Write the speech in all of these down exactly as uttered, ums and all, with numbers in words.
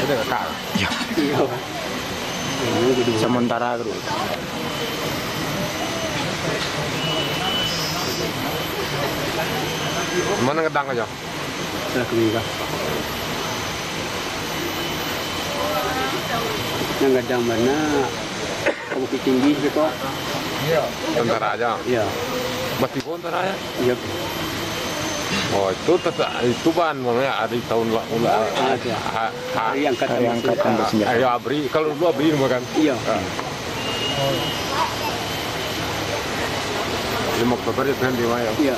Ada kakak. Iyo. Iyo. Sementara dulu. Mana gedang aja? Lah, kami kah. Nan gadang bana, ka Bukik Tinggi se ko. Tentara aja. Iyo. Batigo tentara aja. Iyo. Oh, itu tetap, itu ban mana ya, hari tahun la-, ula-, Ah, iya. ha-, ha-, Hari angkatan Hari bersenjata. angkatan bersenjata. Hari abri, kalau dulu abri mah kan. Iyo. Ah. Lima Oktober itu kan di Mayo. Iyo.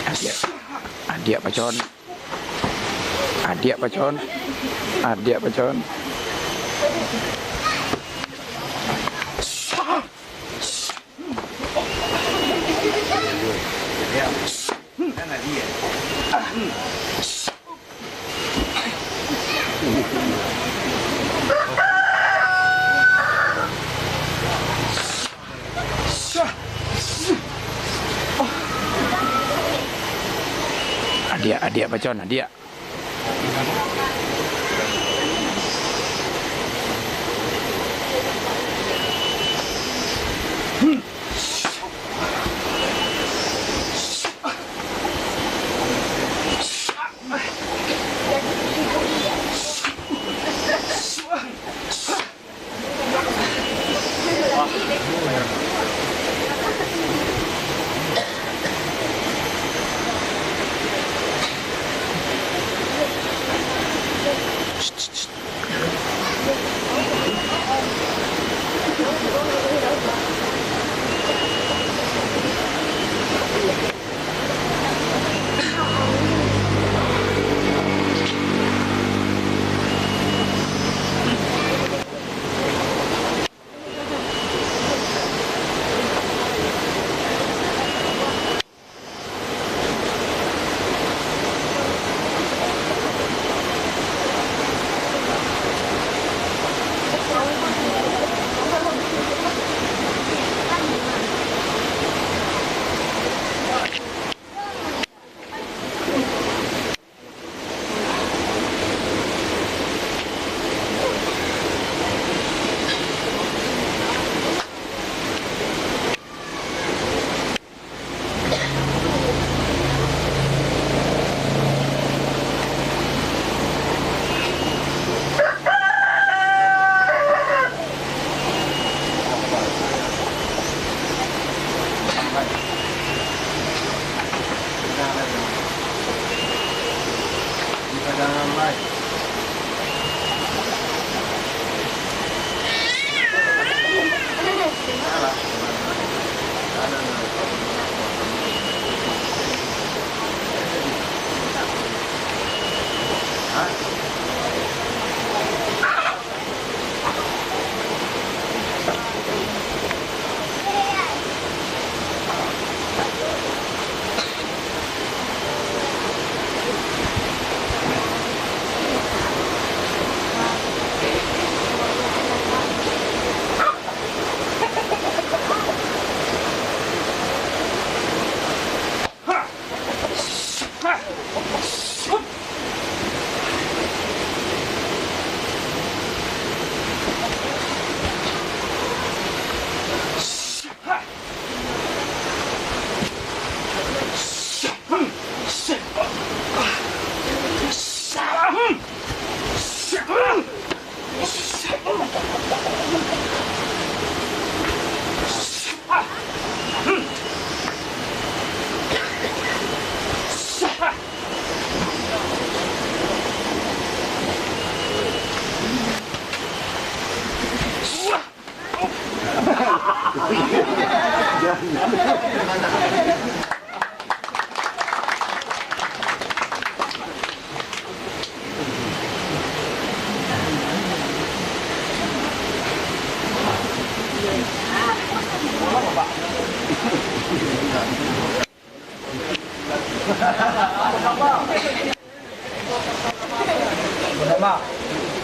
Adiak, adiak pacon. Adiak pacon. Adiak pacon. Adiak, adiak pacon, adiak.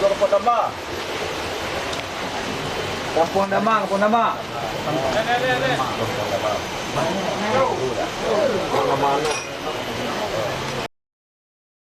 Kampung Damang. Kampung Damang, Kampung Damang.